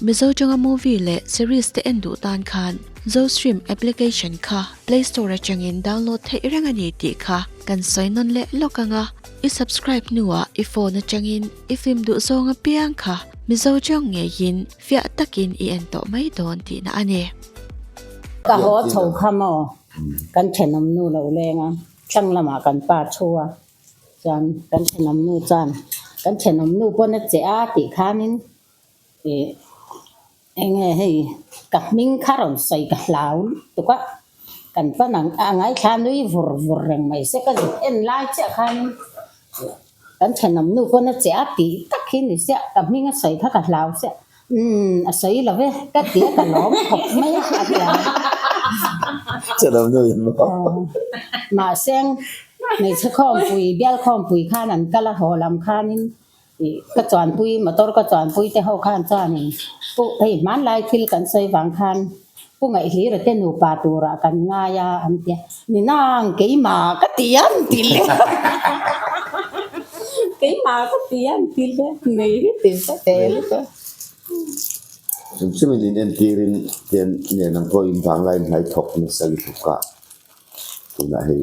Mizo tanga movie leh series te en duh tan khan Zostream application kha Play Store atangin download theih reng a ni tih kha kan sawi nawn leh lawk ang a. I subscribe hnuah i phone atangin i film duh zawng apiang kha Mizo tang ngeiin fiah takin i en tawh mai dawn tihna a ni. Ka haw chho kha maw? Kan thenawm nu lo leng a, thlang lamah kan pa thu a, chuan kan thenawm nu chuan kan thenawm nu pawn a che a tih khanin ih eng nge hei ka hming kha rawn sawi ka hlau lutuk a, kan pan ang a ngaithla nui vur vur reng mai se ka zuk en lai chiah khanin kan thenawm nu pawn a che a tih tak hi ni sia ka hming a sawi kha ka hlau sia. Umm a sawi lo e, ka ti a ka lawm khawp mai a a ti a. Chalo nu in maw? Mahse hmeichhe khawmpui, bial khawmpui khan an kal a haw lam khanin ih ka chuanpui motor ka chuanpui te ho khan chuanin pu hei hmanlai thil kan sawi vang khan pu Ngaihhlira te nupa turah kan ngai a an ti a, ni nang keimah ka ti a an ti leh keimah ka ti a an ti leh nei hi ti sa tel te. Chumi chumi in entirin tian nen ang pawhin vanglai hnai thawk nasa lutuk a, tunah hei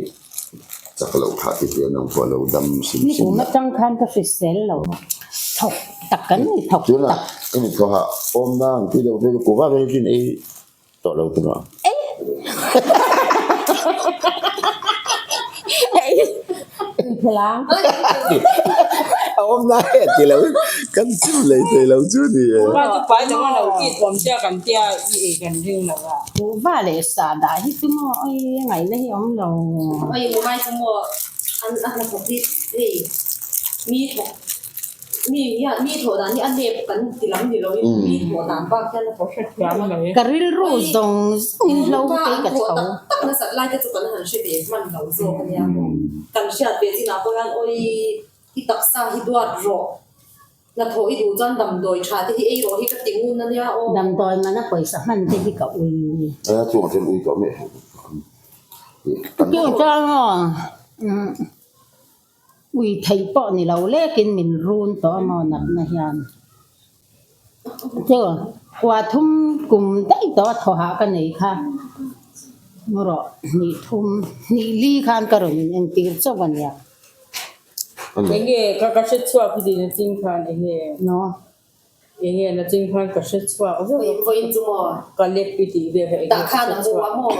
chak loh thah te hian ang pawh a lo dam sim Ni sim kum a. atang khan ka hrisel lo thawk tak kan ni thawk Tunah tak. i mit khawhah awmna ang tih deuh phei chu kuva vel chin ei tawh lo tunah. Ei! Ei! Inphelang. A awmna he ti lo in kan chim lei thei lo chu ni e. Kuva chu pai lo a lo tih tuam sia kan tia i ei kan ring lo a. Kuva leh sa dah hi chu maw oi a ngaihna hi awm lo. Oi mumai chu maw an a hnathawk hi hei mi thawk Mi hian mi thawh dan hi a nep kan ti lam ni loin mi thawh dan bak hian a thawh hrethiam mai. Ka rilru zawng zawngin hlo te ka chho. Tak tak nasat lai te chu kan han hre ve hman lo zawk a nia. Kan hriat ve chinah pawh hian awi i taksa hi duat rawh, hnathawh i duh chuan damdawi tha te hi ei rawh hi ka ti ngun a nia aw. Damdawi mana pawisa hman te hi ka ui. A chungah chuan ui tawh mai. Chung chuan aw. Ui theih pawh ni lo lekin min run tawh a maw natna hian. Chu kua thum kum daih tawh a thawhah ka nei kha mu rawh hnih thum hnih li khan ka rawn in entir chauh a nia. Enge ka ka hre chhuak hi tih na ching khan enge? No. Enge na ching khan ka hre chhuak vek a. Vawiin chu maw? Ka lep i tih vel kha enge Tah khan ka a hre mu chhuak. a maw?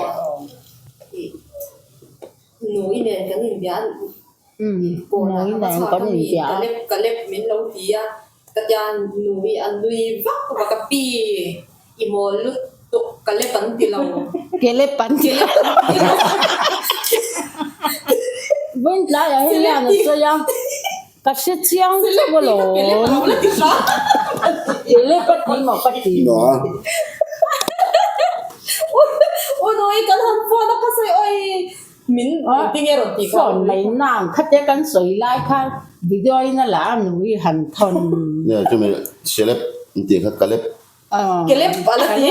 Nui nen kan inbia a Nui nen kan inbia a. Ka lep min lo ti a, ka tia nui a nui vak vak a pi i mawl lutuk ka lep an ti lo. Ke lep an ti lo. Vawiin tlaiah hei hian a sawi a, ka hre chiang chauh alawm. Ke lep a ti maw ka ti. Aw nawi kan han phone a ka sawi awi min engtin nge rawn tih kha. Phone mai nang khate kan sawi lai kha video in a la a nui han thawn. Nia chumi celeb an tih kha kalep. Kelep a la ti.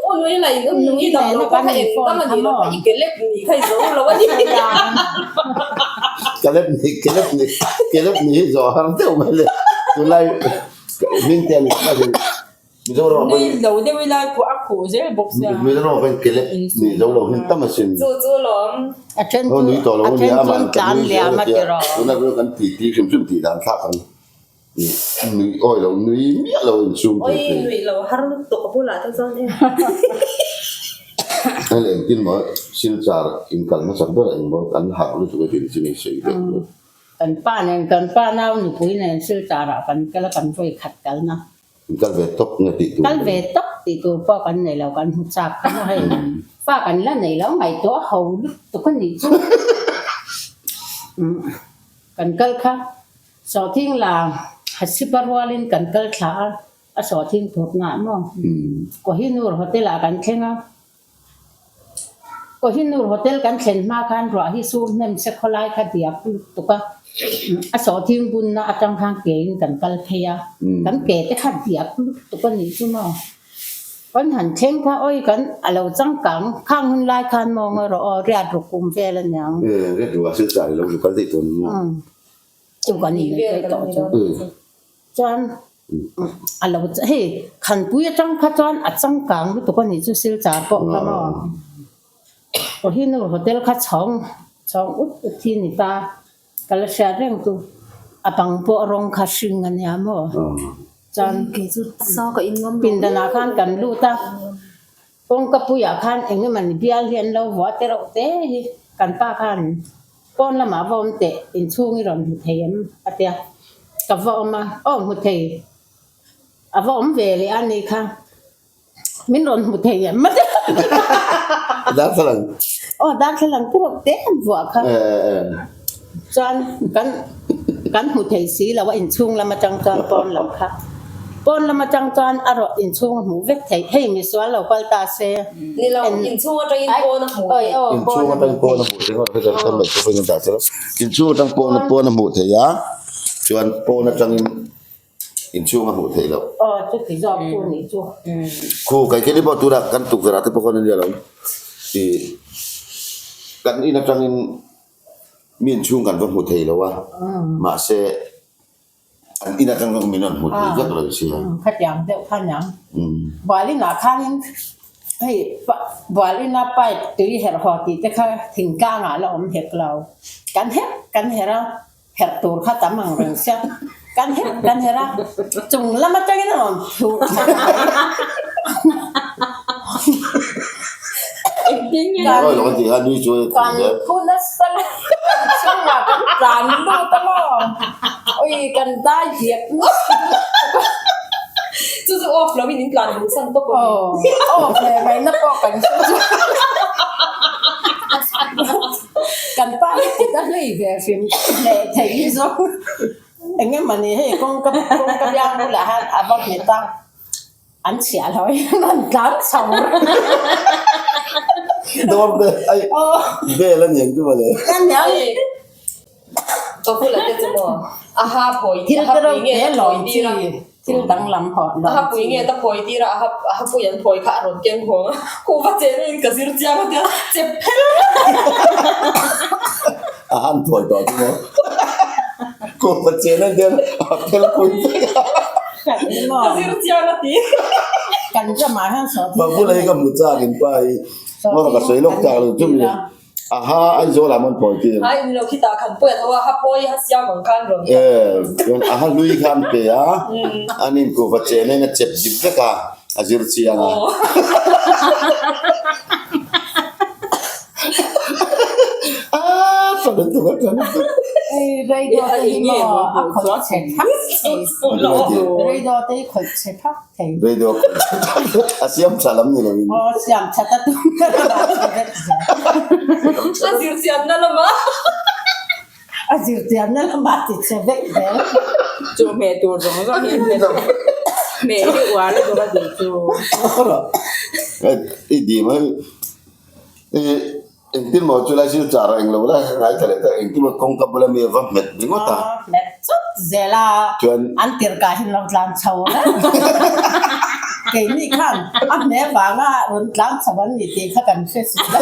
Aw nawi la in nui dam lo pawh kha eng dang a ni lo i kelep ni kha i zo lo a ni. Kalep ni kelep ni kelep ni hi zawh har deuh mai le tunlai hming te an Mizoram Nui lo deuh ila pawh a khuh zel bawk sia. Mizoram pawhin kelep ni zo lo hin tam asin. Chu chu lawm. A then chu a then chu an tlan liam a ti rawh. Tuna chu kan ti ti hrim hrim tih dan thlak ang. Nui awi lo nui miah lo in sum thei thei. Oi nui lo har lutuk a bulah te chuan e. Hei leh engtin maw Silchar in kal hmasak ber eng maw kan harh lutuk e tih chin i sawi deuh deuh. Kan pa nen kan pa nau nupui nen Silchar ah kan kal a kan vawi khat kalna. Kal ve tawp nge tih tur. Kal ve tawp tih tur pawh kan nei lo, kan hmu chak kha maw hei. Fa kan la nei lo ngaihtuah ho lutuk a nih chu. Kan kal kha Sawhthing la Hasipa rualin kan kal thla a, a sawhthing phurhna ah maw. Kohinoor Hotel ah kan thleng a. Kohinoor Hotel kan thlen hma khan ruah hi sur hnem se khawlai kha diak lutuk a, a sawhthing bunna atang khan ke in kan kal phei a, kan ke te kha diak lutuk a nih chu maw. Kan han thleng kha awi kan a lo changkang khang hun lai khan maw ngaw rawh aw riat ruk kum vel a niang. Riat ruk ah silchar i lo zu kal daih tawh ni maw. Chu kan in daih tawh chu. Chuan. A lo hei khanpui atang kha chuan a changkang lutuk a nih chu Silchar pawh kha maw. Kohinoor hotel kha chhawng chhawng ut ut hi a ni ta. Ka la hriat reng chu a bang pawh rawng kha hring a nia maw. Chuan pindanah khan kan lut a, kawngka puiah khan eng emaw ni bial hi an lo vuah tereuh te hi kan pa khan pawn lamah va awm teh inchhung i rawn hmu thei em a tia, ka va awm a, aw hmu thei a va awm ve leh a ni kha. Min rawn hmu thei em? Darthlalang. Aw darthlalang te reuh te an vuah kha. Chuan kan kan hmu thei si lo a inchhung lam atang chuan pawn lam kha. Pawn lam atang chuan a rawh inchhung a hmuh vek theih. Hei misual lo kal ta se. Ni lo, inchhung atangin pawn a hmuh theih. Inchhung atang pawn a hmuh theih ngawt kha kan ngaihtuah in dah chela. Inchhung atang pawn pawn a hmuh theih a, chuan pawn atangin Inchhung a hmuh theih loh. Aw chuti zawk chu nih chu. Khu kai keli pawh tunah kan tukverh ah te pawh khawn a nia lo. Ih kan in atangin mi inchhung kan va hmu thei lo a, mahse an in atang khan min rawn hmu thei vek lo sia. Khatiang deuh kha niang. Bualin ah khanin hei bualin a pipe tui herh haw tih te kha thingtlang ah la awm hek lo. Kan herh kan herh a. Herh tur kha tam ang reng sia. Kan herh kan herh a, chung lam atangin a rawn phurh thla a. Kan phu nasa lutuk a, chungah kan tlan lut a maw? Ui kan dai diak nasa lutuk a. Chu chu off lo in in tlan luh san tawp a ni. Aw off leh ngaihna pawh kan hre chu. Kan pa hi kut a hlei ve hrim hleh thei hi zawng eng emaw ni hei kawngka kawngka biang bulah hian a va nghet a, an chhiah lo hian an tlan chho reng. Dawr vel ai vel a niang chu mawle. Ka niang. Ka bulah te chu maw a ha phawi Thil a ha te pui reuh nge te ta lawi phawi chi tir a. thil danglam haw A lawi ha pui chi. nge ta phawi tir a, a ha a ha pui an phawi kha a rawn keng hawng a, khuva che na in ka zir chiang a tia chep phel. A han phawi tawh chu maw khuva che na in a phel pui vek a. Ka zir chiang a ti. Kan ramah hian sawhthing Ka bulah hi ka hmu chak in pa hi maw ka sawi lawk chak lo chu mi. Aha, Aizawl ah mawn phawi tir. Ai ni lo khitah khan pawi a tho a, ha phawi ha siam ang khan rawn E, chuan aha hlui kha an pe a, an inkuhva chen in a chep dip vek a, a zir chiang a. Aaa, tha lutuk a, tha lutuk. Radio te hi maw a khawih chhe thak thei. Radio te hi khawih chhe thak thei. Radio khawih chhe thak thei. A siam tha lam ni lovin. Aw siam that a tum ka la dah chhe vek zel. A zirchianna lama. A zirchianna lama ti chhe vek zel. Chu hmeh tur zawng zawng hi hmeh hi uar lutuk a tih chu. I dim a i Engtin maw chulai chu char a englo la ngaithla leh ta engtin maw kawngka bula mi a va hmet ringawt a. Hmet chut zel a, Chuan an tirhkah hian lo tlan chho reng. Keini khan a hne vanga rawn tlan chho an ni tih kha kan hre si lo.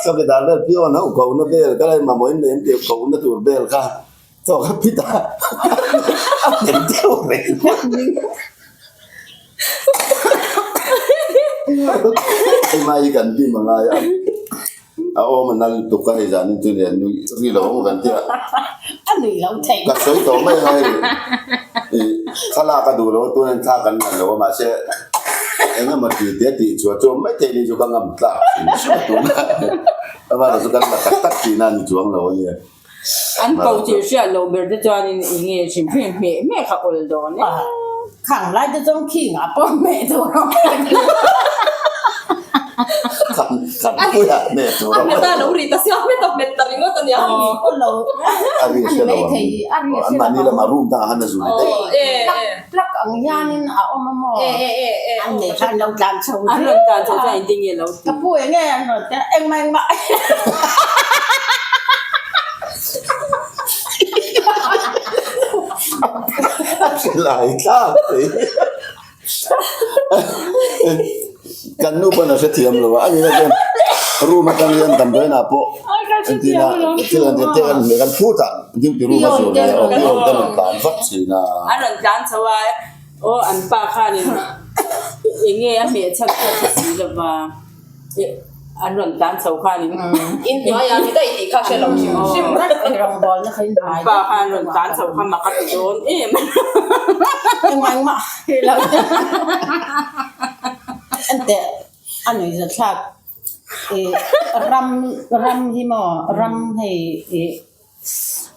Chawkidar vel pion ho ko na bel ka lai mamawh in nei an tih ko na tur bel kha chaw kha phit a a hnem deuh reng hei mai hi kan dim a ngai a. A awm a nal lutuk a hei zan in chu nia nui ri lo ang kan tia. A nui lo theih. Ka sawi tawh mai ang a hei i thlalak a duh lo a tuna in thla kan nal lo a mahse eng emaw ti te tih chhuah chu awm mai thei ni chu ka ngam tlak hrim hrim a tuna amaherawh chu kan la tak tak tihna a ni chuang lo a nia. An ko tih hriat loh ber te chuanin eng nge hrim hrim hmeh hmeh kha awl dawn e. Khang lai te chuan khing ah pawh hmeh tur a awm lo. Khan khan puiah hmeh tur a awm lo. A hmet a lo ri ta sia hmet a hmet ta ringawt a nia. A lo A ri hre lo ang. Anmahni lamah room dangah khan a zu ni daih. Plug ang hianin a awm a maw? An nei kha an lo tlan chho An rawn tlan chho chuan engtin nge lo ti? Ka pu eng nge an rawn ti a, engmah engmah. A hrilhai thlak thei. Kan nu pawn a hrethiam lo a, a nihna chuan room atang hian damdawiinah pawh entina thil an te kan hmeh kan phut ah duty room a zur leh aw peon te rawn tlan vak thin a. An rawn tlan chho a, aw an pa khanin eng nge a hmeh chhan kha hre si lo va, an rawn tlan chho khanin Inhnuaiah mi daih tih kha hre lo hrim hrim. An pa khan rawn tlan chho kha mak a ti dawn em. Engmah engmah hre lo. Enteh a nuihzathlak ih ram ram hi maw ram hei ih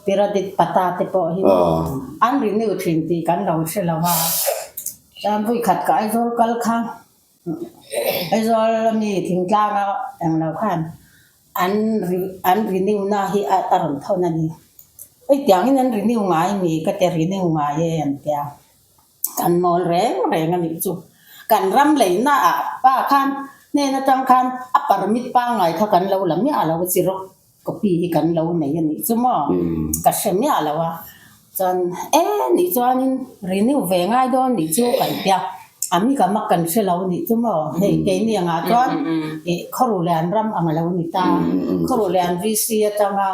Piradit pata te pawh hi maw an renew thin tih kan lo hre lo a, chuan vawikhat ka Aizawl kal kha Aizawl ami thingtlanga englo khan an an renew na hi a rawn thawn a ni. Hei tiangin an renew ngai mi ka ti renew ngai e an tia. Kan mawl reng reng a nih chu. Kan ram leina ah pa khan hnen atang khan a permit pangngai kha kan lo la miah lo a xerox copy hi kan lo nei a nih chu maw ka hre miah lo a. Chuan e nih chuanin renew ve ngai dawn nih chu kan tia a mi ka mak kan hre lo nih chu maw hei keini angah chuan ih Khawruhlian ram ang a lo ni ta. Khawruhlian VC atanga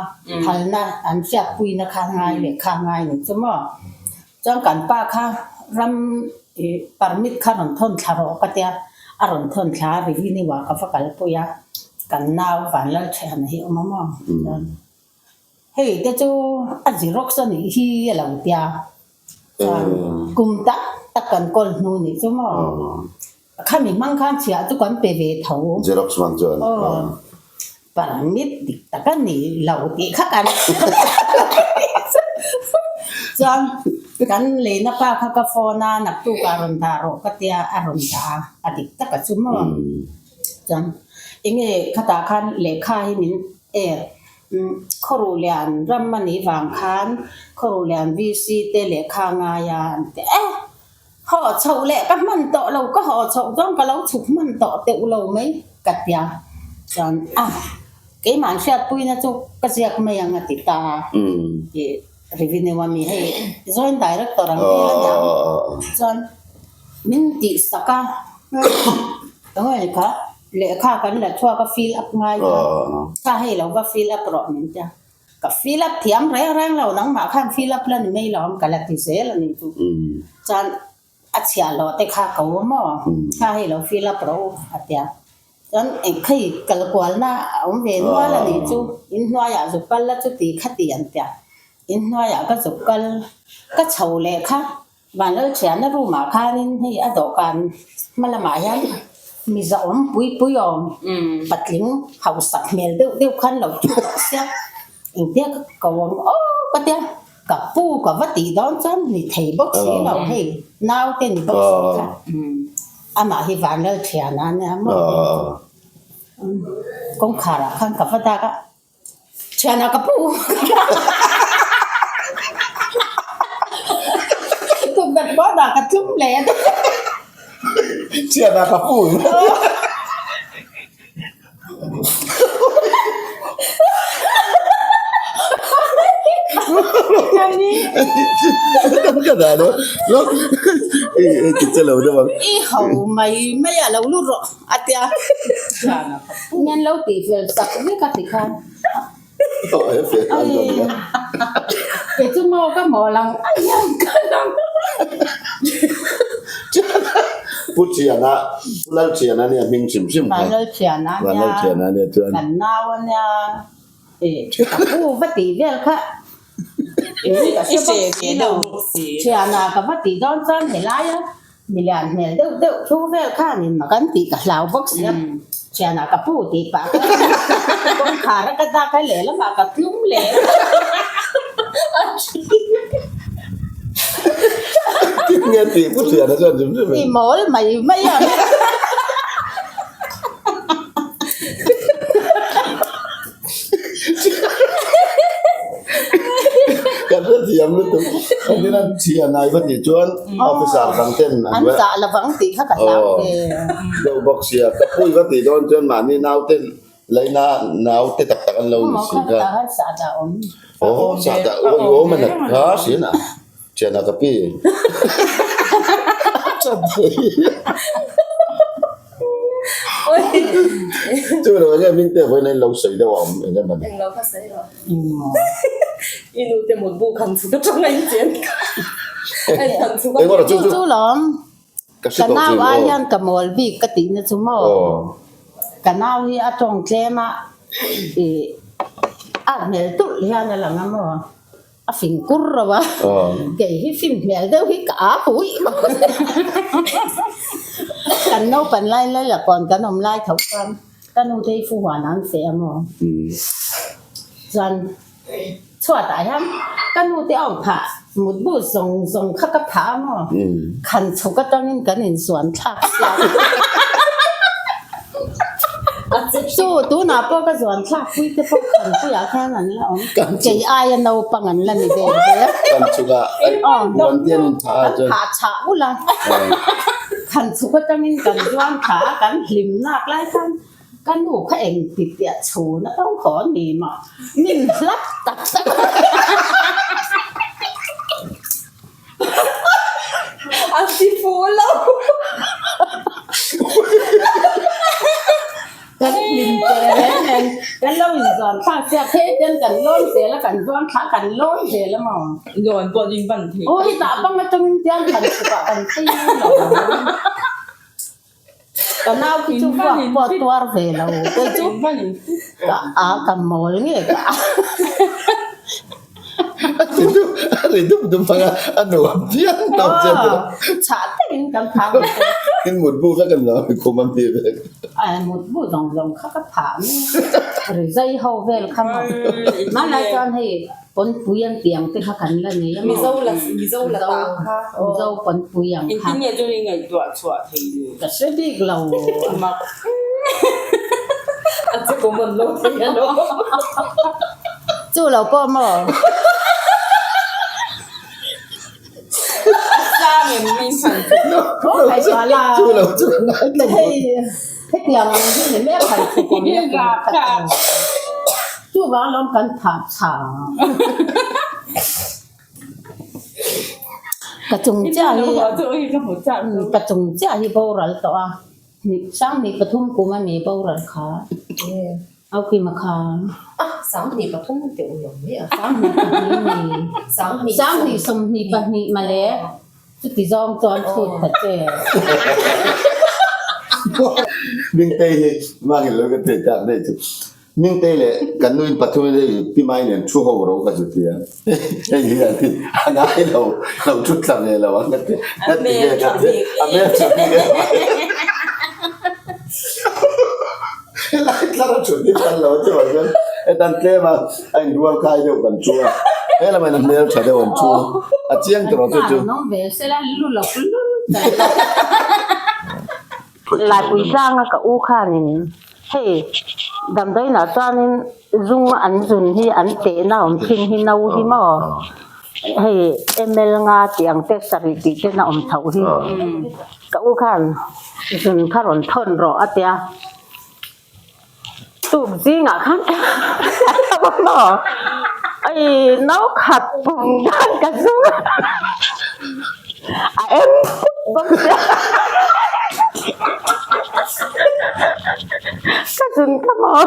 phalna an hriatpuina kha ngai leh kha ngai nih chu maw. Chuan kan pa kha ram ih permit kha rawn thawn thla rawh ka tia, a rawn thawn thla a revenue ah ka va kalpui a, kan nau Vanlalthiana hi a awm a maw? Chuan hei te chu a xerox a nih hi a lo tia, chuan kum tak tak kan kawl hnu nih chu maw? Khami hmang khan chhiah chu kan pe ve tho. Xerox hmang chuan. Aw. Permit dik tak a ni lo tih kha kan Chuan kan leina pa kha ka phone a, naktuk ah rawn dah rawh ka tia a rawn dah a, a dik tak a chu maw. Chuan enge khatah khan lehkha hi min e Khawruhlian ram a nih vang khan Khawruhlian VC te lehkha ngai a an ti e. Haw chhoh leh ka hman tawh lo, ka haw chhoh chuan ka lo chhuk hman tawh teuh lo mai ka tia. Chuan a, keimah an hriatpuina chu ka ziak mai ang a ti ta a, tih revenue a mi hei joint director ang vel a niang. Chuan min tihsak a, eng nge kha lehkha kan la chhuak a fill up ngai kha, kha hei lo va fill up rawh min tia. Ka fill up thiam reng reng lo, nangmah khan fill up la ni mai lo ang ka la ti zel a ni chu. Chuan a chhiah hlawh te kha ko a maw? Kha hei lo fill up rawh u a tia. Chuan eng khei kal kualna a awm ve nual a ni chu, inhnuaiah zuk kal la chu ti kha ti an tia. Inhnuaiah ka zuk kal, ka chho leh kha Vanlalthiana room ah khanin hei a dawhkan hma lamah hian miza awm pui pui awm patling hausak hmel deuh deuh khan lo thu tawh sia engtia ka ko ang aw ka tia ka pu ka va tih dawn chuan ni thei bawk si lo hei naute ni bawk si kha amah hi Vanlalthiana ania maw kawngkhar ah khan ka va dak a. Thianah ka pu. Tukverh pawnah ka tlum leh a. Thianah ka pu. I ho mai mai a lo lut rawh. A tia min lo tih fel sak vek a ti khan kei chu maw ka mawl ang a hian ka lang Pu Thiana Pu Lalthiana nia hming hrim hrim kha Vanlalthiana nia kan nau a nia ka pu va tih vel kha ka hre bawk si lo Thiana ka va tih dawn chuan helai a Milian hmel deuh deuh thu vel khanin mak an tih ka hlau bawk sia. Thianah ka pu tih pah kha kawngkhar a ka dak a lehlamah ka tlum leh a thi. Tinge tih pu thiana chuan hrim hrim I mawl mai mai a. Kan hrethiam lutuk. Engtin an chhian ai va tih chuan officer dang ten an zah lovang tih kha ka hlau ve. Deuh bawk sia. Ka pui va tih dawn chuan mahni naute laina naute tak tak an lo ni si kha. Aw sahdah awm a nat kha hrian a. Thianah ka pi. Chu lo enge hming te vawiin a in lo sawi deuh a awm eng em a ni. Englo kha sawi rawh. I nu te mutbu khan chhuk atang a in chen kha. A in khan chhuk a. Engmah chu Chu lawm. Ka hre Ka tawh nau thin ai aw. hian ka mawl bik ka tihna chu maw. Aw. Ka nau hi a tawng tlem a ih a hmel tulh hian a lang a maw. A fing kur ro a. Aw. Kei hi fin hmel deuh hi ka â pui bawk. Kan naupan lai lai la kawn kan awm lai tho chuan ka nu te hi fu huan an feh a maw. Chuan chhuatah hian ka nu te a awm phah mutbu zawng zawng kha ka phah a maw? Khan chhuk atangin kan inzuan thlak sia. Chu tunah pawh ka zuan thlak pui te pawh khan puiah khan an la awm. Kei aia naupang an la ni ve zel. Kan chhukah huan te an inphah a chuan. Kan phah chhah ul a. Khan chhuk atangin kan zuan thla a, kan hlim nak lai khan. Ka nu kha eng ti piah chhun a to haw ni mah min hlap tak tak a. A si fu lo. Kan hlim teh reng nen kan lo inzuan thlak chiah phei ten kan lawn zel a kan zuan thla kan lawn zel a maw. Lawn pawh ding ban thei. Aw hetah bang atangin tiang khan chhukah kan phei lo. Ka nau khi chu vuak pawh tuar ve lo kei chu ka a ka mawl nge ka a. A ri dup dup ang a, a nuam phian lo che a. Chhah takin kan phah ve tawh. In mutbu vek an lo khum a mi vek. A mutbu zawng zawng kha ka phah mai a, rizai ho vel kha maw. Hmanlai chuan hei Pawnpui an tih ang te kha kan la nei a maw? Mizo la Mizo la ta ang kha. Mizo pawnpui ang kha. Engtin nge chu i ngaihtuah chhuah thei le? Ka hre bik lo. Mak. A che common lo thei a lo. Chu lo pawh maw? A sang em mi hman chu. Ngaihtuah la. Chu lo chu ngai tlat. Hei hetiang ang hi ni mek han chhuk awm mek in ka ti. Chuvang lawm kan thah chha. Ka chung chiah hi ka chung chiah hi boral tawh a. Sanghnih pathum kum a ni boral kha. Aukima kha. Sanghnih pathum teh u lo mai a. Sanghnih pahnih a ni. Sanghnih sawmhnih pahnih male. Chuti zawng chuan chhut ta che. Mingtei hi mangin lo ka thei tak daih chu. Mingtei leh kan nuin pathumin hei Pi Mai nen thu ho ro ka zu ti a. Hei hi a ni a ngai lo lo thu tla ve lo ang ka ti. A hmel tha bik A hmel tha bik em mai. Helai tlar a thut hi phal lo a chuvang chuan hetan tlem a a inrual khai deuh kan thu a, he lamah hian a hmel tha deuh an thu a chiang tur ang chu chu. Laipui tlanga ka u khanin hei damdawiinah chuanin zung an zun hi an tehna awm thin hi no hi maw hei ml nga tih ang te sarih tih ten a awm chhoh hi. Ka u khan zun kha rawn thawn rawh a ti a, tuk zingah khan ka tho a maw? Ai no khat pum khan ka zung a, a eng pup bawk sia ka zun kha maw?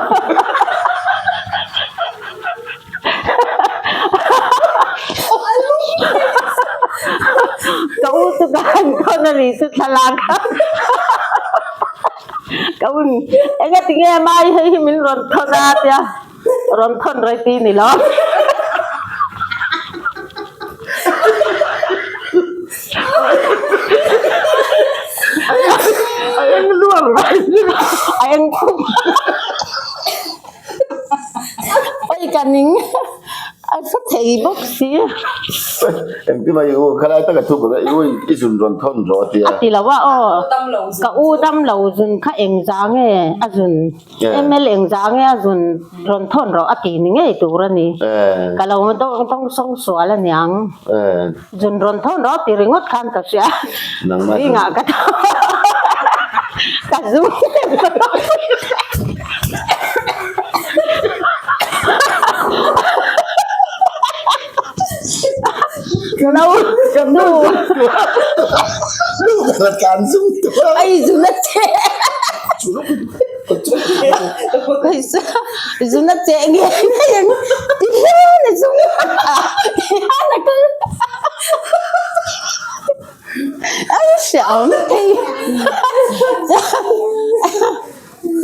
Ka u chu ka han thawn a nih chu thlalak a ka un enga tinge mai hei hi min rawn thawn a tia rawn thawn rei ti ni lo A eng luang mai a eng khum. Oi ka ning a hre thei bawk si. Engtin mah i u khalai taka thu kawt a i u i zun rawn thawn rawh a ti a. A ti lo a aw ka u dam lo zun kha eng za nge a zun ml eng za nge a zun rawn thawn rawh a ti ni ngei tur a ni. Ka lo dawng sawng sual a niang zun rawn thawn rawh a ti ringawt khan ka hria zingah ka tho ka zung. Ai zun a che. Zun a cheh ngei ngei ang ti hian a zung a ti hian a kal a hre awm thei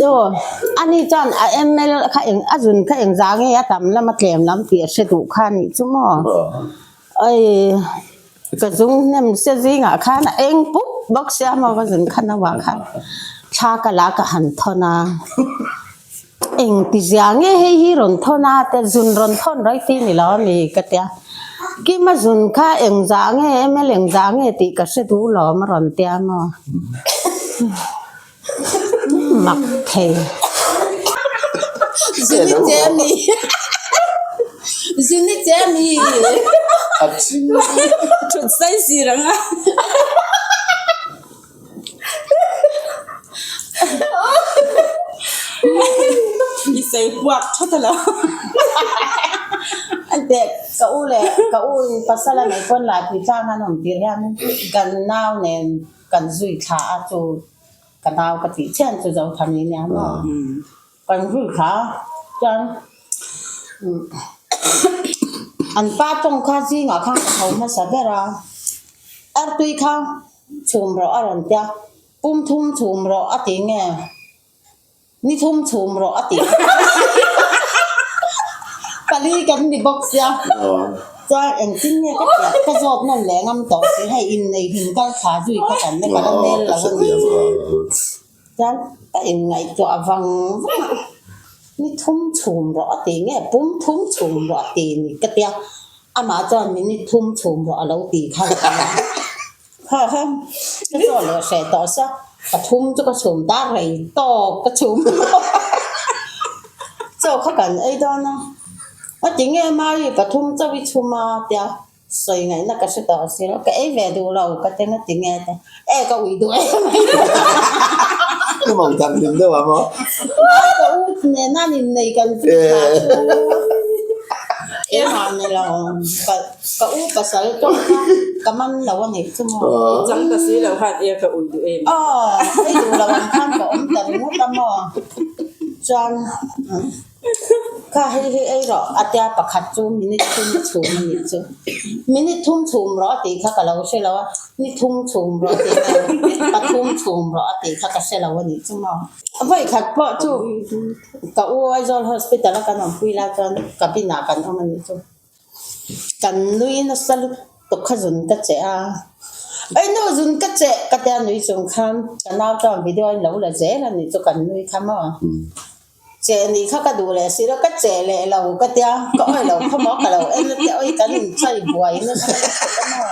aw ani chuan a ml kha eng a zun kha eng zah nge a tam lam a tlem lam tih a hre duh kha a nih chu maw. Oi ka zung hnem se zingah khan a eng pup bawk sia maw ka zun khan a uah khan thla ka la ka han thawn a eng ti zia nge hei hi rawn thawn a te zun rawn thawn rai ti ni lo ami ka tia kima zun kha eng zah nge ml eng zah nge tih ka hre duh lo a rawn tia maw. Mak thei. Zuni che a mi. Zuni che a mi. Thut sai sir ang a. I sawi puak that a lo. Anteh ka u leh ka u in pasal a neih pawn Laipui tlang an awm tir hian kan nau nen Kan zui thla a chu ka nau ka tih chian chu Zothani nia maw? Kan zui thla a chuan an pa tawng kha zingah khan ka tho hmasa ber a, artui kha chhum rawh a rawn tia, pum thum chhum rawh a ti nge? Ni thum chhum rawh a ti. Pali kan ni bawk sia. Chuan engtin nge ka piah ka zawt nawn leh ngam tawh si hei innei hlim kal thla zui kha kan la ka la nel lo a ni. Chuan ka inngaihtuah vang vang a, ni thum chhum rawh a ti nge pum thum chhum rawh a ti ni ka tia. Amah chuan min ni thum chhum rawh a lo ti kha a ti a. Kha kha ka chaw leh hreh tawh sia pathum chu ka chhum ta rei tawk ka chhum chaw kha kan ei dawn a a ti nge Mari pathum chauh i chhum a tia sawi ngaihna ka hre tawh si lo ka ei ve duh lo ka ti nga ti nge te e ka ui duh em mai I mawng tak hlim deuh ang aw. Ka u nena innei kan chu tha chu engah ni lo ka Ka u pasal tawng kha ka man lo a nih chu maw? I chang ta si lo khan e ka ui duh em? Aw, ei duh lo ang khan ka awm ta ringawt a maw? Chuan kha hei hi ei rawh a tia pakhat chu minute thum chhum a nih chu. Minute thum chhum rawh a tih kha ka lo hre lo a, ni thum chhum rawh a tih nge pathum chhum rawh a tih kha ka hre lo a nih chu maw? Vawikhat pawh chu ka u Aizawl Hospital a kan awmpui lai chuan cabin ah kan awm a nih chu. Kan nui nasa lutuk kha zun ka cheh a, Ei nu zun ka cheh ka tia nui chung khan ka nau chuan video a lo la zel a nih chu kan nui kha maw. Cheh nih kha ka duh leh si lo ka cheh leh lo ka tia ka awi lo kha maw ka lo en a tia awi kan inchai buai nasa lutuk a maw.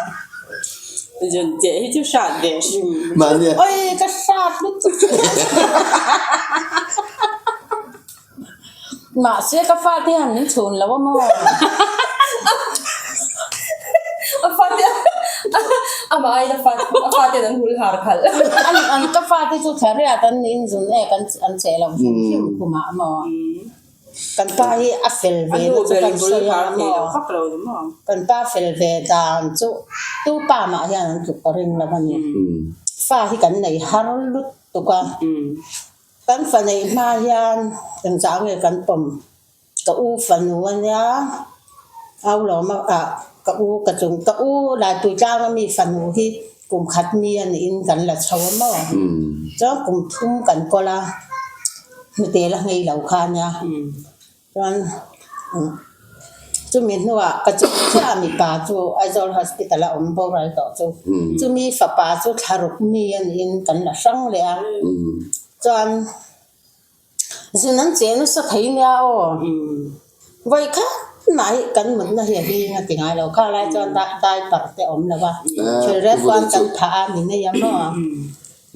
Zun cheh hi chu hrat ve hrim. Awi ka hrat lutuk. Mahse ka fate hian min chhun lo a maw? A fate amah aiin a fate a fate an hul har khalh. An an ka fate chu thla riat an niin zun ek an an cheh lo hrim hrim khumah a maw? Kan pa hi a fel ve na chu kan sawi a maw? Kan pa fel ve dan chu tu pa mah hian an tluk ka ring lo a ni. Fa hi kan nei har lutuk a. Kan fa neih hma hian engzah nge kan pawm? Ka u fanu a nia, au lo ma ah ka u ka chung ka u Laipui tlanga mi fanu hi kum khat mi a niin kan la chho a maw? Chuan kum thum kan kawl a, hnute la nghei lo kha a nia. Chuan chumi hnuah ka chung chiah mipa chu Aizawl Hospital a awm boral tawh chu chumi fapa chu thlaruk mi a niin kan la hrang leh a chuan zun an che nasa thei nia aw vawi khat mah hi kan mutna hi a hing a ti ngai lo kha lai chuan diaper te a awm lo va thil reng chuan kan phah a ni nei a maw.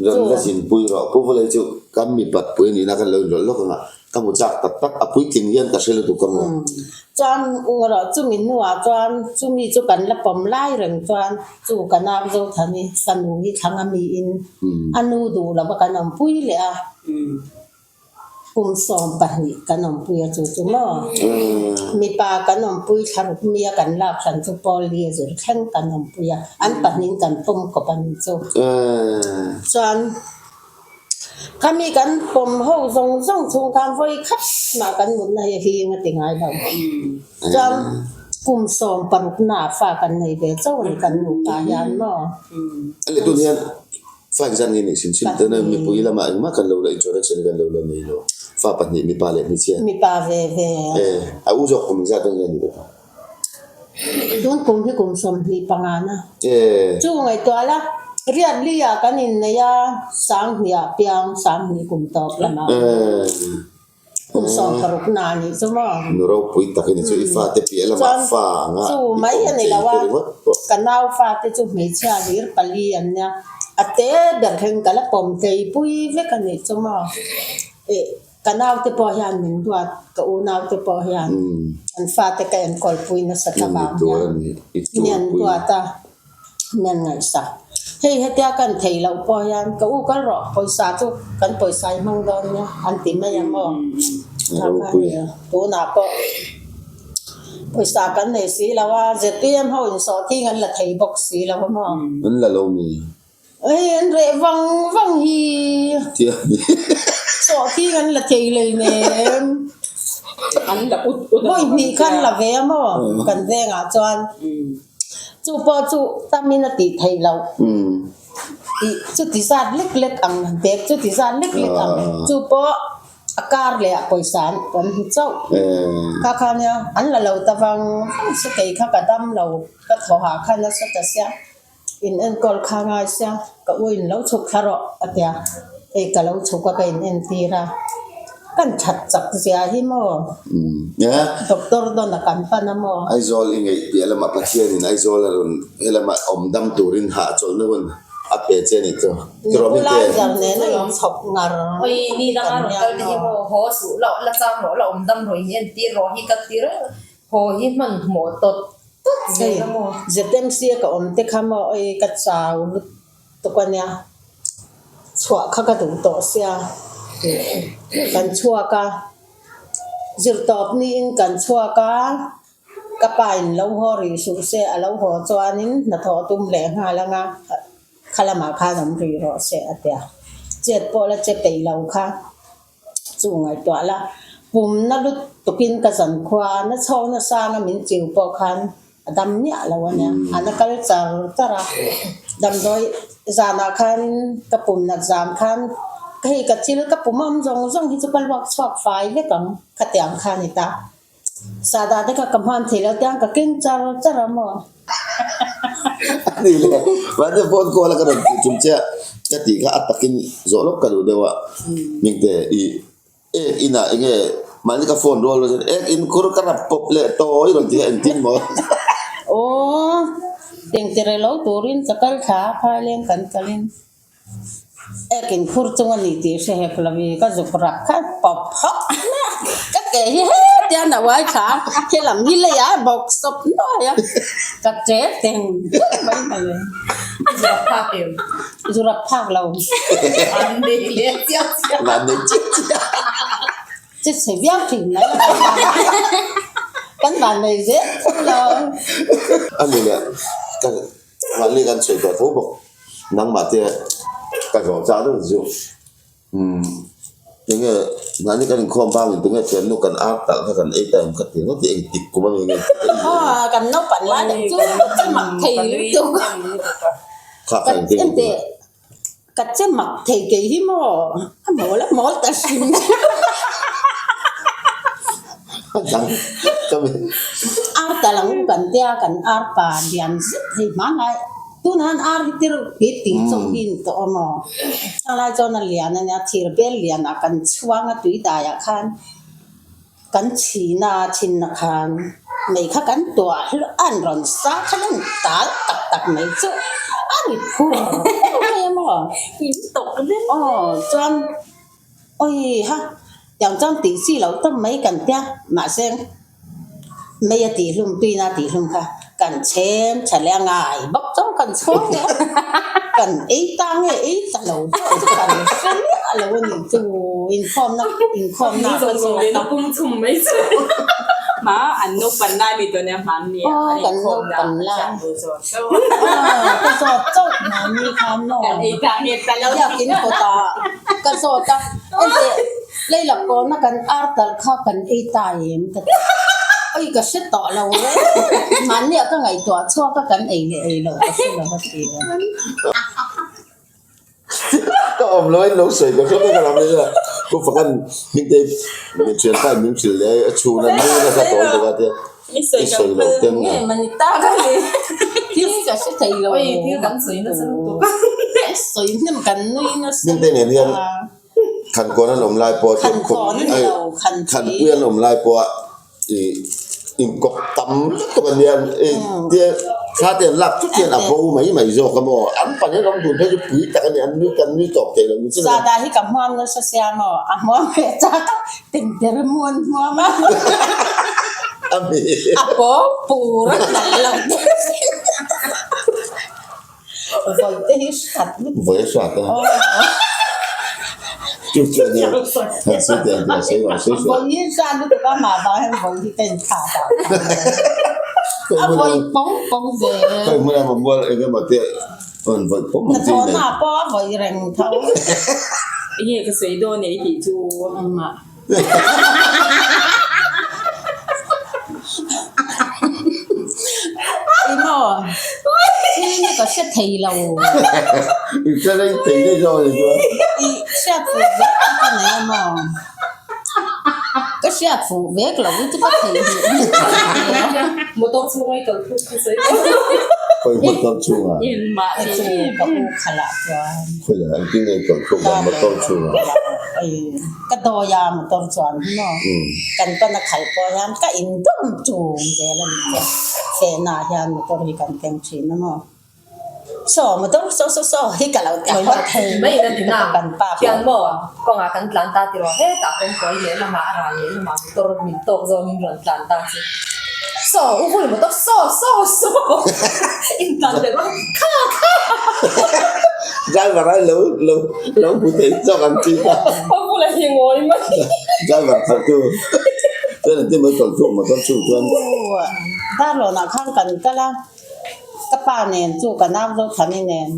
Rawn la zinpui rawh. Pu Vulei chu kan mipat pui nihna khan lo inrawlh lawk ang a, ka hmu chak tak tak, a puitling hian ka hre lutuk ang aw. Chuan rawh chumi hnuah chuan chumi chu kan la pawm lai reng chuan chu ka nau Zothani fanu hi thlang a miin a nu duh lova kan awmpui leh a. Kum 12 kan awmpui a chu chu maw? Mipa kan awmpui thlaruk mia kan lak hran chu Paul li a zir thleng kan awmpui a, an pahnihin kan pawm kawp a ni chu. Chuan Khami kan pawm ho zawng zawng chhung khan vawi khat mah kan mutna hi a hing a ti ngai lo. Chuan kum 16 ah fa kan nei ve chauh a ni kan nupa hian maw? A leh tun hian fa engzat nge nih hrim hrim tana mipui lamah engmah kan lo la introduction kan lo la nei lo. Fa pahnih mipa leh hmeichhia. Mipa ve ve. A u zawk kum engzat nge a nih bawk a? Tun kum hi kum 25 na. Chu ngaihtuah la, riat li ah kan innei a, sanghnih ah piang, sanghnih kum tawp lamah kum 16 na a nih chu maw. Nu ropui tak i ni chu, i fate piah lamah fa anga chu mai a ni lo a, ka nau fate chu hmeichhia hlir pali an nia, a te ber thleng ka la pawm tleipui vek a nih chu maw. Ka naute pawh hian min duat, ka unaute pawh hian an fate ka enkawlpui nasa ta vang hian mi an duat a, mi an ngaihsak. Hei hetia kan theih loh pawh hian ka u kal rawh, pawisa chu kan pawisa i hmang dawn nia an ti mai ang aw. Tunah pawh pawisa kan nei si lo a, zpm ho insawhthing an la thei bawk si lo a maw. An la lo mi? Ei an reh vang vang hi. Sawhthing an la thei lei nem. An la ut ut Vawi hnih khan la ve a maw kan vengah chuan. Chu pawh chu tamin a tih theih loh. Tih chuti zat lek lek ang bag chuti zat lek lek ang chu pawh a kar leh ah pawisa an kan hmu chauh. Kha kha nia an la lo ta vang vang se kei kha ka dam lo ka thaw hah kha nasa ta sia. In enkawl kha ngai sia, ka u in lo chhuk thla rawh a tia, hei ka lo chhuk a ka in entir a, kan that chak zia hi maw doctor dawn a kan pan a maw. Aizawl i ngeih piah lamah Pathianin Aizawl a rawn helamah awm dam turin hahchawlhna hun a pe che a nih chu. Nebulizer nen a inchhawp ngar Oi ni danga rawn kal te hi maw haw suh la la chang rawh la awm dam rawh in entir rawh hi ka ti reng Haw hi hmanhmawh tawt tawt zel a maw? ZMC a ka awm te kha maw oi ka chau lutuk a nia, chhuah kha ka duh tawh sia, kan chhuak a, zirtawp niin kan chhuak a, ka pa in lo haw rih suh se a lo haw chuanin hnathawh tum leh nghal ang a, kha lamah khan awm rih rawh se a tia, chet pawh la che peih lo kha. Chu ngaihtuah la, pumna lutukin ka zankhua a, na chho nasanga min chiu pawh khan a dam miah lo a nia, a na kal char char a. Damdawi zanah khan ka pum nat zan khan hei ka thil ka pum awm zawng zawng hi chu ka luak chhuak fai vek ang khatiang kha a ni ta. Sahdah te kha ka hman thei lo tiang ka keng char char a maw? A ni le, mahni phone call a ka rawn tih tum che a, ka tih kha a takin zawh lawk ka duh deuh a, Mingte i ek inah enge mahni ka phone rual rual chuan ek in khur ka rap pawp leh tawi rawn ti kha engtin maw? Aw, engti reh lo turin ka kal thla a phaileng kan kalin. Ek in phur chung a ni tih hre hek lo i ka zuk rak kha pawp hawk mai a, ka ke hi hetia na uai thla a, helam hi lei ah bawk sawp nuai a, ka che teng teng mai mai e. Zu rap phak em? Zu rap phak lo. An nei leh chiah chiah. An nei chiah chiah. Che chhe viau thin mai a kan van nei zel thung lo. A ni leh ka Mahni kan sawi tawh tho bawk. Nangmah te ka zawh chak deuh chu umm enge mahni kan inkhawm bangin tunge thiannu kan ar talh kha kan ei ta em ka ti ngawt i engtik kum ami nge Aw kan naupang lai deuh chu ka mak thei lutuk Kha kha engtin ka che ka che mak thei kei hi maw a mawl a mawl ta hrim Ar talh ang kan tia kan ar pa lian zet hei hmanlai Tun han ar hi tir hi tih chauh hi ni tawh a maw? A lai chuan a lian a nia, thir bel lian ah kan chhuang a tui dai ah khan kan chhin a, chhin na khan mei kha kan tuah hluah a, an rawn sa khan an tal tak tak mai chu a ri phur deuh mai a maw? Aw chuan awi ha tiang chuan tih chi loh tawp mai kan tia mahse Mei a tihhlum tuina a tihhlum kha kan chhem tha leh a ngai bawk chuan kan chhawng leh a, kan ei ta nge ei ta lo pawh chu kan hre miah lo a ni chu inkhawmna inkhawmna ka zawk a. hma an naupan lai mi tawh nia hmanni ah an inkhawm na an hriat tur zawt chauh. Ka zawt chauh hmanni khan maw. Kan ei ta nge ta lo. Biakin kawtah ka zawt a, enteh leilak kawna kan ar talh kha kan ei ta em ka ti. Oi ka hre tawh lo e, hmanni ah ka ngaihtuah chhuak a kan ei leh ei loh ka hre lo a ti a. Ka awm lo in lo sawi ka hre vek alawm le chuan Pu Fakan Hmingtei min thian pa in min hrilh leh a chhun a nui nasa tawh lutuk a tia i sawi loh ten Nge mani tak a ni thil ka hre thei lo Oi thil kan sawi nasa lutuk sawi hnem kan nui nasa Hmingtei nen hian Khankawn an awm lai pawh Khankawn a ni lo Khanpui an awm lai pawh a I inkawp tam lutuk a nia tia thla te an lak thut hian a bo mai mai zawk a maw an pahnih an awm dun phei chu pui tak a ni an nui kan nui tawp thei lo ni chu Sada hi ka hmuam nasa sia maw a hmuam ve chak a tengter muan hmuam a a mi a pawng pur a nalh lo deuh sin Vawi te hi hrat lutuk. Vawi a hrat a. Chu chu a nia. Han sawi teh ang tih a sawi lo, a sawi sual. Vawi hi hrat lutuk a, mah vang hian vawi hi ka inthlah dah phah lo. A vawi pawng pawng ve. Khawi hmuna maw mual eng emaw te rawn vawi pawng ang chi nei. Hnathawhna pawh a vawi reng tho. Enge ka sawi dawn e i tih chu. Engmah. Emaw thil hi ka hre thei lo. I hre reng thei daih zawk a ni chuan. I hriat fuh vek chu ka nei a maw? Ka hriat fuh vek lo hi chu ka thei hnih hnih ka nei a. Motor chhunga i kal phut kha sawi Khawi motor chhungah? Engmah Ka chu ka u khalah chuan. Khawiah engtin nge i kal phut dan motor chhungah? Ka dawi a motor chuan hi maw kan pan a khalh pawh hian ka in dawm tum zel a ni che fehna hian motor hi kan keng thin a maw saw motor saw saw saw hi ka lo ti hawt thei mai in a ti na kan pa khian maw kawngah kan tlan ta tiraw hetah kawngkawi leh lamah a ral leh lamah motor min tawk zawngin rawn tlan ta chu saw u hul motor saw saw saw in tlan leh rual kha kha. Driver ai lo lo lo hmu thei zawk ang chi kha. A bulah hi ngawi mai. Driver khalh tu chuan engtin mai tawlh thuk motor chhung chuan. Darlawnah khan kan kal a, ka pa nen chu ka nau Zothani nen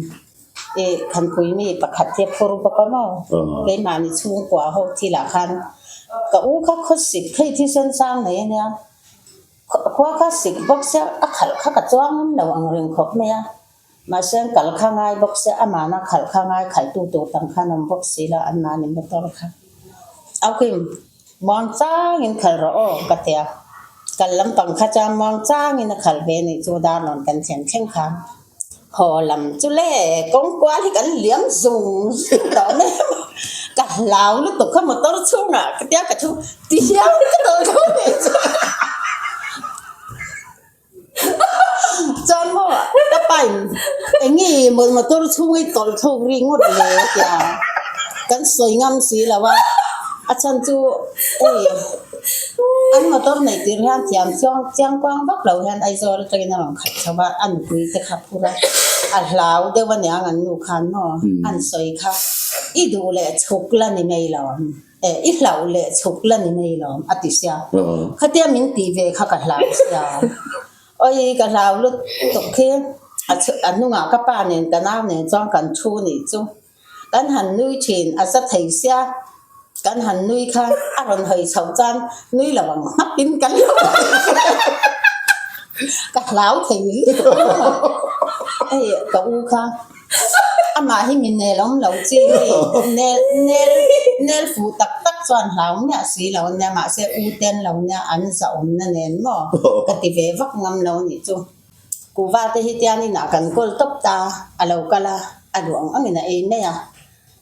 i Khanpui mi pakhat hi a phur bawk a maw. Keimahni chhungkua ho thilah khan ka u kha khawsik phei thisen sang nei a nia. Khua kha sik bawk sia a khalh kha ka chuang ngam lo ang reng khawp mai a. Mahse an kal kha ngai bawk sia, amahna khalh kha ngai khalhtu tur tam khan awm bawk si lo, anmahni motor kha. Aukim, muang changin khalh rawh aw ka ti a, kal lampang kha chuan muang changin a khalh ve nih chu Darlawn kan thlen thleng khan haw lam chu le kawng kual hi kan liam zung zung tawh mai a, ka hlau lutuk kha motor chhungah ka tia ka thu ti hian ka tawlh tho nih chu. Chuan maw ka pa in eng nge maw motor chhung hi tawlh thluk ri ngawt le a ti a, kan sawi ngam si lo a, a chhan chu hei an motor neih tir hian thiam chuang chiang kuang vak lo hian Aizawl atangin a rawn khalh chho a, a nupui te kha phur a, a hlau deuh aniang an nu khan maw an sawi kha i duh leh chhuk la ni mai lo ang. Eh, i hlauh leh chhuk la ni mai lawm, a ti sia. Khatia min tih ve kha ka hlau sia. Oi, ka hlau lutuk khi a a hnungah ka pa nen ka nau nen chuan kan thu nih chu. Kan han nui thin, a za thei sia. Kan han nui kha a rawn hawi chhoh chuan nui lo ang hmapin kan lo Ka hlau thei lutuk ringawt. Hei, ka u kha. Amah hi mi nel awm lo chi hi nel nel nel fuh tak tak chuan hlau miah si lo ania mahse u ten lo nia an zahawmna nen maw ka ti ve vak ngam lo nih chu. Kuhva te hi tian inah kan kawl tawp ta a lo kal a a duh ang angin a ei mai a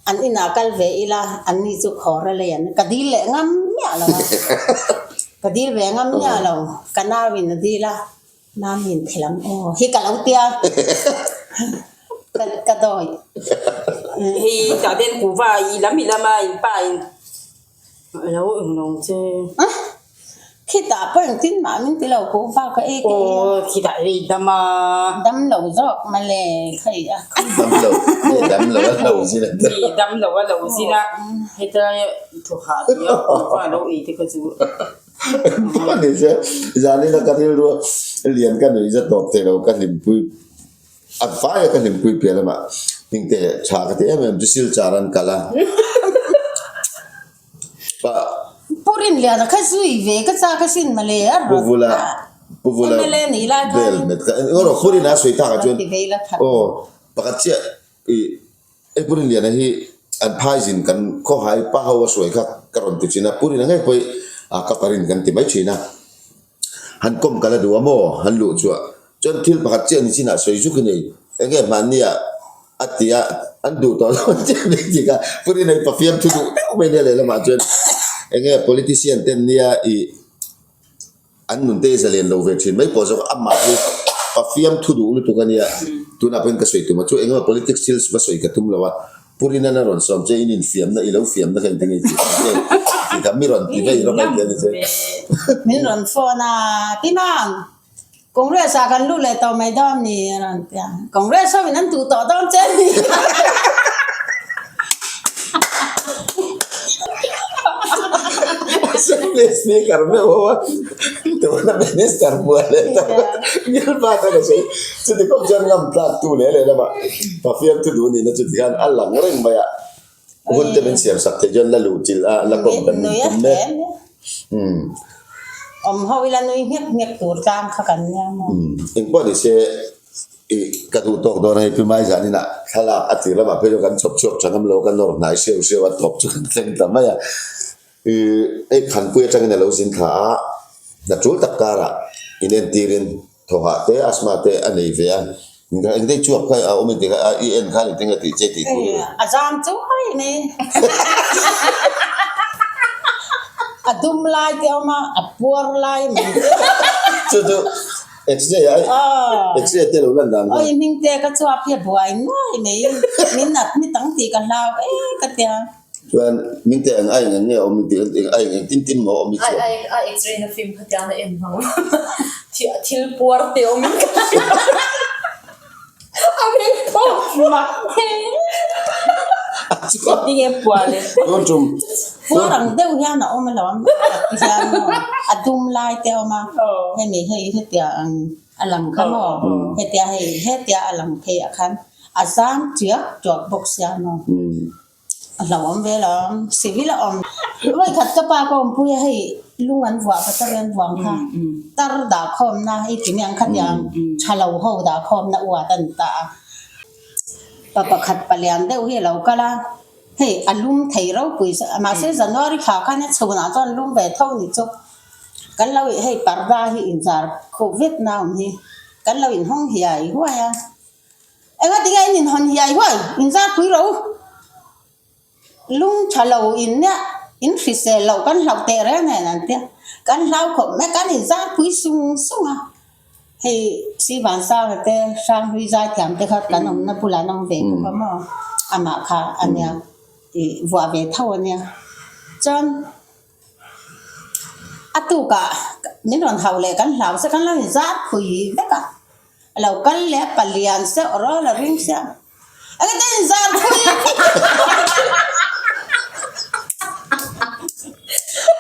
an inah kal ve ila an ni chu khawr a lei an ka dil leh ngam miah lo a ka dil ve ngam miah lo ka nau in a dil a. Mami in thil ang aw hi ka lo tia ka dawi. Hei tah ten kuhva i lam i lam a in pa in lo eng lo ang che. Khitah pawh engtin mah min ti lo kuhva ka ei ka ei a. Aw khitah hei dam a. Dam lo zawk male khaih a. Dam lo nge dam lo a lo zin a. Nge dam lo a lo zin a heta thu hah tia kuhva lo ei te kha chu. Engpawh ni se, zanina ka rilru lian ka nuih za tawp thei lo, ka hlimpui a vaia ka hlimpui piah lamah hmingte leh tha ka ti em em chu Silchar an kal a. Pa. Pu Rinliana kha zui ve ka chak asin mawle a Pu Vula Pu Vula MLA nih lai khan bel met kha eng rawh Pu Rina a sawi takah chuan ti ve ila that. Aw pakhat chiah i Hei Pu Rinliana hi an phai zin kan khawhai pa ho a sawi kha ka rawn ti thin a, Pu Rina ngei pawh hi ka parin kan ti mai thin a. Han kawm ka la duh a maw? Han luh chhuah chuan thil pakhat chiah ni chinah sawi zuk i nei. Eng nge hmannia a ti a, an duh tawh lo an ti a ni tih kha Pu Rina hi pafiam thu duh deuh mai nia lehlamah chuan eng nge politician ten nia i An nun te zalen lo ve thin mai pawh zawk amah hi pafiam thu duh lutuk a nia. Tunah pawhin ka sawi tum a, chu engemaw politics thil va sawi ka tum lo a, Pu Rinana rawn sawm che in infiamna i lo fiamna kha engtin nge i tih ang che tih kha mi rawn ti vei rawk a inti a ni che. Min rawn phone a, Timang, Congress ah kan lut leh tawh mai dawn ni a rawn ti a, Congress ho in an duh tawh dawn che ni. Assembly speaker meuh ho a tuna minister hmuh leh ta ngil bak a ka sawi chuti khawp chuan ngam tlak tu leh leh lamah pafiam thu duh nihna chuti khan a lang reng mai a hun te min siam sak thei chuan la luh chilh a la kawm kan nih tum mek. Awm ho ila nui nghek nghek tur tlang kha kan nia maw. Engpawh ni se I ka duh tawk dawn a hei Pi Mai zanin ah thlalak a tir lamah phei chuan kan chhawp chhuak tha ngam lo ka nawr hnai hreu hreu a tawp chu kan thleng ta mai a. I hei Khanpui atangin a lo zin thla a, hna tul tak karah in entirin thawhah te asthma te a nei ve a, engte chhuak kha a awm inti kha i en khan engtin nge tih che tih tur i. A zam chu hai mai. A dum lai te a awm a, a puar lai mai te. Chu chu X-ray a X-ray te lo lan dan kha. Oi hming te ka chuap hi a buai nuai mai min nat mi tang tih ka hlau e ka tia. Chuan hming te eng aieng eng nge awm tih eng aieng eng tin tin maw awm i chuan. Ai ai X-ray na film kha tiang na en hmang thil puar te awm in ka hria. A hming pawh mak he. Tinge puar leh Tun tum Puar ang deuh hian a awm alawm hian maw a dum lai te a awm a hemi hei hetia ang a lang kha maw hetia hei hetia a lang phei ah khan a zam tiak tuak bawk sia maw a hlauhawm ve alawm civil a awm vawikhat ka pa ka awmpui a hei lung an vuah ka tar an vuang kha tar dah khawmna hei ti mai ang khatiang tha lo ho dah khawmna uat a ni ta a pa pakhat palian deuh hi a lo kal a. Hei a lum thei ropui mahse January thla khan a chhunah chuan lum ve tho ni chu kan lo hei parda hi inzar khup vek na awm hi kan lo inhawng hiai huai a engati nge in inhawn hiai huai inzar pui ro lung tha lo in nia in hrisel loh kan hlauh teh reng nen an tia kan hlau khawp mai kan inzar pui sung sung a. Hei Sivansanga te Hranghlui zaithiam te kha kan awmna bulah an awm ve bawk a maw? Amah kha a nia tih vuah ve tho a nia. Chuan a tukah min rawn hauh leh kan hlau se kan lo inzar phui vek a, a lo kal leh a palian seuh rawl a ring sia. Engtin inzar phui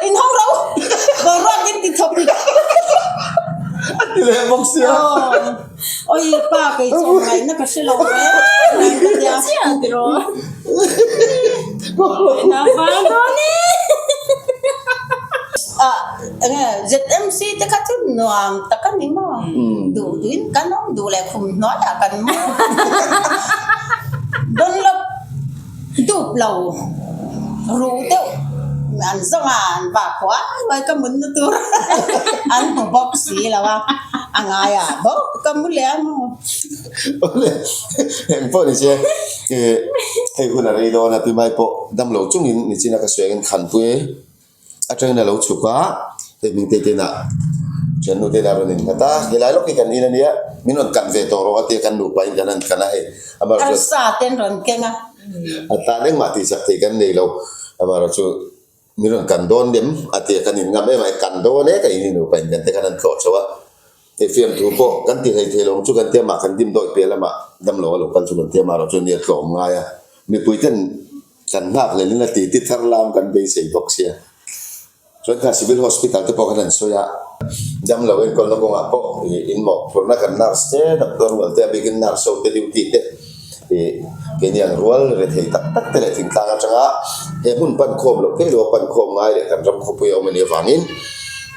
In hawng ro boruak in ti thawk i. A ti leh bawk sia. Oi pa kei chu awm ngaihna ka hre lo ve reng ka tia. Chiah tiraw. Ina vang dawn e. Ah enge ZMC te kha chu nuam tak a ni maw? Duh duhin kan awm duh leh khum hnuaiah kan mu. Dunlop dup lo ruh deuh an zawng a an vak huai huai ka mun na tur an hmu bawk si lo a, a ngaiah bawk ka mu leh a maw. Awle engpawh ni se hei hun a rei dawn a Pi Mai pawh damlo chungin nichina ka sawi angin Khanpui Atangin a lo chhuk a, hei hming te ten ah thiannu te in a rawn innghat a, helai lawk hi kan in ania, min rawn kat ve tawh rawh a tia kan nupa in kan han kan a hei amaherawhchu Arsa te an rawn keng a. A tan engmah tihsak thei kan nei lo, amaherawhchu chu min rawn kan dawn lem a tia kan in ngam em a, kan dawn e ka in i nupa in kan te khan an tlawh chho a, hei fiamthu pawh kan ti hlei thei lo ang chu kan tia mah kan dim dawih piah lamah damlo a lo kal chu kan tia amaherawhchu nia tlawm ngai a, mipui ten Kan nghak leh in a ti ti thar lam kan beisei bawk sia. Chuan kha Civil Hospital te pawh khan an sawi a, damlo enkawlna kawngah pawh ih in mawhphurhna kan nurse te, doctor rual te a bikin nurse ho te duty te ih keini ang rual rethei tak tak te leh thingtlang atanga he hmun pan khawm loh theih loh a pan khawm ngai leh kan ram khawpui a awm a nih avangin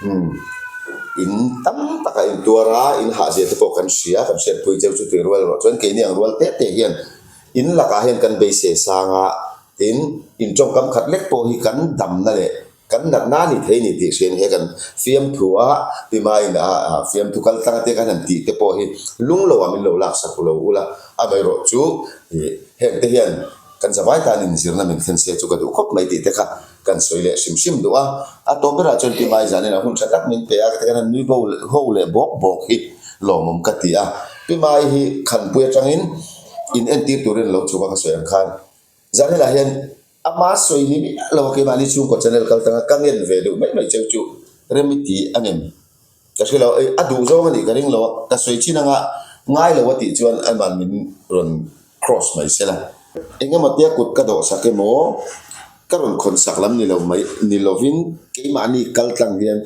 umm in tam taka intuar a, in hahzia te pawh kan hria, kan hriatpui cheu chu tui rual erawh chuan keini ang rual te te hian in lakah hian kan beisei sang a. Tin, in tawngkam khat lek pawh hi kan damna leh kan natna a ni thei a ni tih hriain he kan fiamthu a timain a fiamthu kal tlang ate kan han tih te pawh hi lung lo ah min lo lak sak lo ula, amaherawh chu ih heng te hian kan zavai tan inzirna min thlen se chu ka duh khawp mai tih te kha kan sawi leh hrim hrim duh a. A tawp berah chuan timai zanin a hun tha tak min pe a, kan han nui bo ho leh bawk bawk hi lawmawm ka ti a. Timai hi khanpui atangin in entir turin lo chhuk a ka sawi ang khan. Zanrilah hian ama sawi ni miah lo a keimahni chhungkaw channel kal tanga ka ngen ve deuh mai mai cheu chu rem i ti a ngem ka hre lo a duh zawng a nih ka ring lo a ka sawi chin anga ngai lo a tih chuan aman min rawn cross mai se la. Eng emaw tia kut ka dawh sak emaw ka rawn khawn sak lam ni lo mai ni lovin keimahni kal tlang hian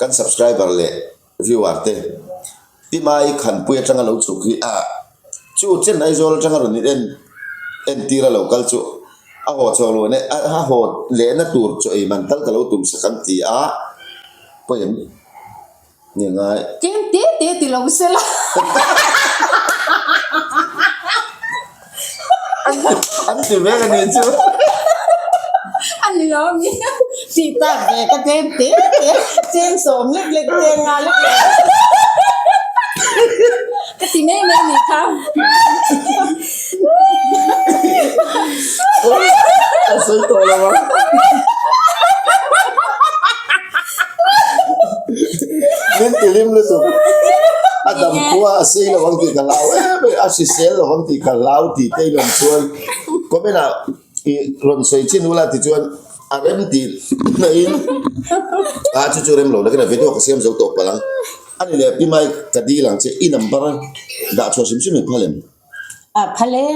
kan subscriber leh Viewer te, Pi Mai Khanpui atanga lo chhuk hi a chu chen Aizawl atanga rawn in en entir a lo kal chu a haw chho lo nen a haw lehna tur chaw ei man tal ka lo tum sak an ti a, pawi em nge ngai. Tlem te te ti lo se la. An ti vek a nih chu. A ni lo a mi tih tak ve ka tlem te te cheng sawm lek lek cheng nga lek lek ka ti mai mai a nih kha. Ka sawi tawh lo ang. Min ti hlim lutuk. A dam khua a sei lo ang tih ka hlau em em, a hrisel lo ang tih ka hlau tih te in awm chuan comment ah i rawn sawi chin ula tichuan a rem tih hnahin ah chu chu rem lo nakin a video ka siam zo tawh palh ang. A ni leh Pi Mike ka dil ang che i number dah chhuah hrim hrim in phal em? A phal e.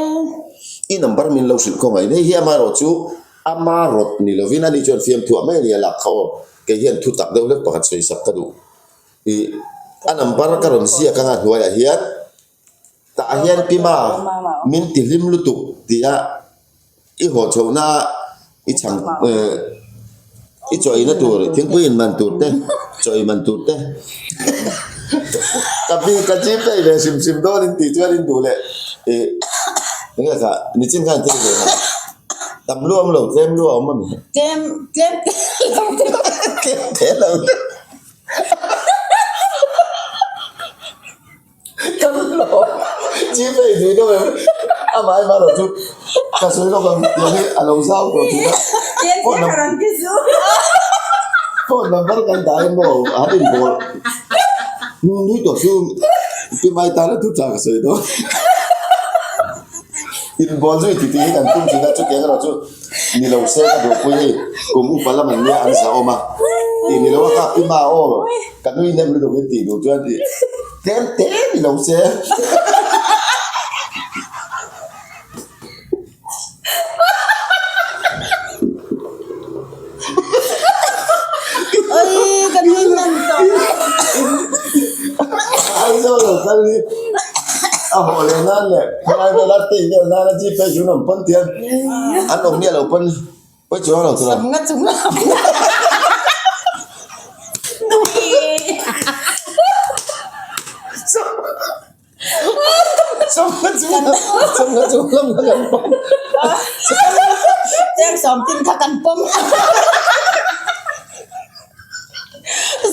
I number min lo hrilh khawngaih in hei hi amaherawh chu ama rawt ni lovin ani chuan fiamthuah mai a ni a lak kha aw. Kei hian thu tak deuh hlek pakhat sawi sak ka duh. Ih a number ka rawn ziak anga hnuaiah hian tah hian Pima min ti hlim lutuk tih a i haw chhohna i chhang eh i chaw eina tur thingpui in man tur te chaw ei man tur te ka bi ka chip ei ve hrim hrim dawn in tih chuan in duh leh ih enge kha nichin khan thil ve ha. Tam lu awm lo, tlem lu a awm a mi? Tlem, tlem te lo deuh. Tlem te lo deuh. Ka lo, Gpay tui deuh em? Amah emaw erawh chu ka sawi lawk ang tih hi a lo zau tawh thin a. Tlem te ka rawn ti zu. Phone number kan dah emaw an inbawl nui tawh chu Pi Mai tana thu tha ka sawi dawn. Inbual zui titi hi kan tum thin a, chutiang erawh chu ni lo se ka duhpui hei kum upa lam an nia an zahawm a, tih ni lo a kap tima aw ka nui hnem lutuk in tih duh chuan tih tlem te ni lo se. Oi ka nui hnem tawh. Aizawl lo kal hi a haw leh nan leh khawlai vela tei vel nana gpay chu an awm pawn tiang an awm miah lo pawn pawi chuang lo tura. Samnga chung lam. Samnga chung lam samnga chung lam kha kan pawm. Cheng sawm tin kha kan pawm.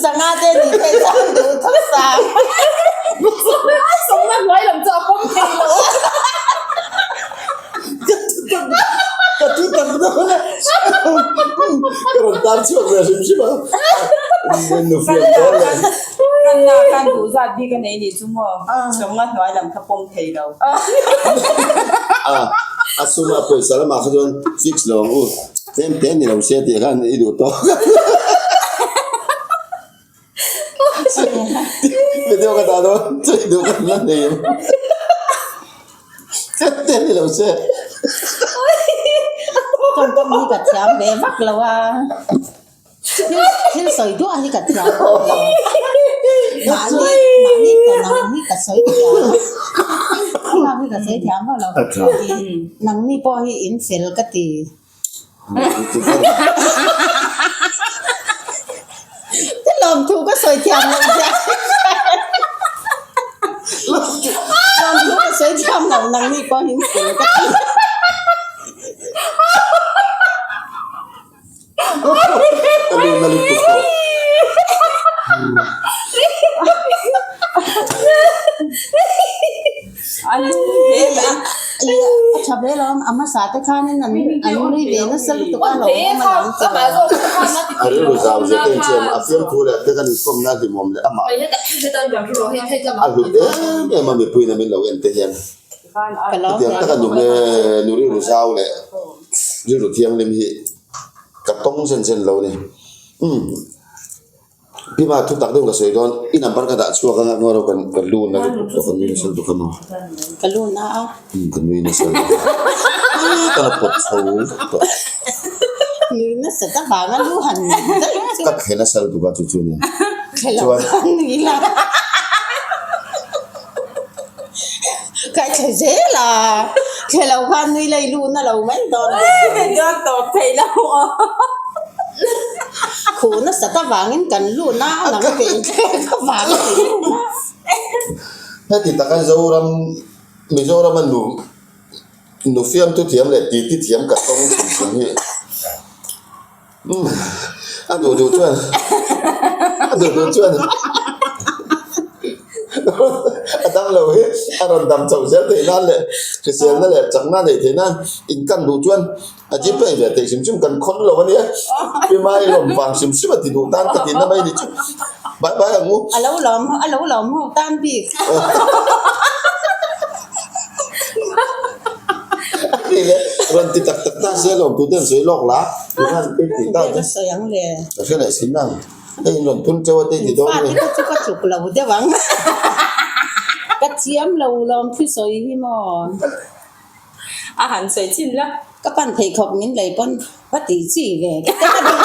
Zanga te ni theih chuan duh tho sa. Sawmna hnuai lam chu a pawm thei lo. Ka thu tak dawn a. Ka rawn tar chhuak ve hrim hrim a. Nufiam dawn leh. Kanna khan duh zat bik a nei nih chu maw? Sawmnga hnuai lam kha pawm thei lo. A, a sum a pawisa lamah kha chuan fix lo ang u. Tlem te ni lo se tih khan i duh tawk. Video ka dah dawn chu i duh kan la nei em. Tlem te ni lo se. Tawngkam hi ka thiam ve vak lo a. Thil sawi duah hi ka thiam lo. Mahni mahni tawn ang hi ka sawi thiam a. Amah hi ka sawi thiam vak lo. Nangni pawh hi in fel ka ti. Ka lawmthu ka sawi thiam lo zia Lawmthu ka sawi thiam lo nangni pawh hi in fel ka ti. Ka lu na lutuk tawh. A lung hle mai. A tha ve lo a hmasa te khanin an an nui ve nasa lutuk a lo awm a lo ti lo. A rilru zau zet a inchhem a fiamthu leh te kan inkawmna hlimawm leh amah a hlut em em a mipuiin a min lo en te hian hetiang taka nu hme nu rilru zau leh rilru thianghlim hi ka tawng zen zen lo a ni. Umm. Pima thu tak deuh ka sawi dawn, i number ka dah chhuak anga ngaw ro kan lu na lutuk tawh ka nui nasa lutuk a maw? Ka lu na a. Umm ka nui nasa lutuk a. Ka la pawt chho tawh. Nui nasa ta vanga lu han daih chu. Ka thle nasa lutuk a chu chu nia. Thle lo khan nui la. Ka thle zel a, thle lo khan nui la i lu na lo mai dawn. Chuan tawp theih lo aw. Khuh nasat avangin kan lut a, a lang ve thlek avang a ni. Heti taka Zoram, Mizorama nu, nu fiamtu thiam leh titi thiam ka tawng hrim hrim hi umm a duh duh chuan a duh duh chuan a dam lo hi a rawn dam chhoh zel theih nan leh hriselna leh chakna neih theih nan inkan duh chuan A jeep ka inve theih hrim hrim kan khawn lo a nia. Pi Mai lawm vang hrim hrim a ti duh tan ka tihna mai ni chu. Bye bye ang u. A lo lawm a lo lawm ho tan bik. A ti leh rawn ti tak tak ta sia lawm tute an sawi lawk la. Tuhan te ti ta Ka sawi ang le. Ka hre leh sin ang. Hei in rawn phun teuh a te ti dawn nge. Fate chu ka tluk lo deuh ang. Ka thiam lo lawm thi sawi hi maw. A han sawi chin la. Ka pan theih khawp min lei pawn va ti chi ve ka ti a duh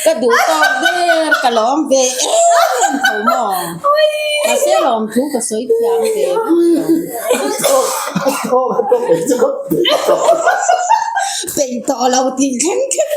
ka duh tawk der ka lawm ve em em tho maw mahse lawm thu ka sawi thiam ve peih tawh lo tih thleng thleng.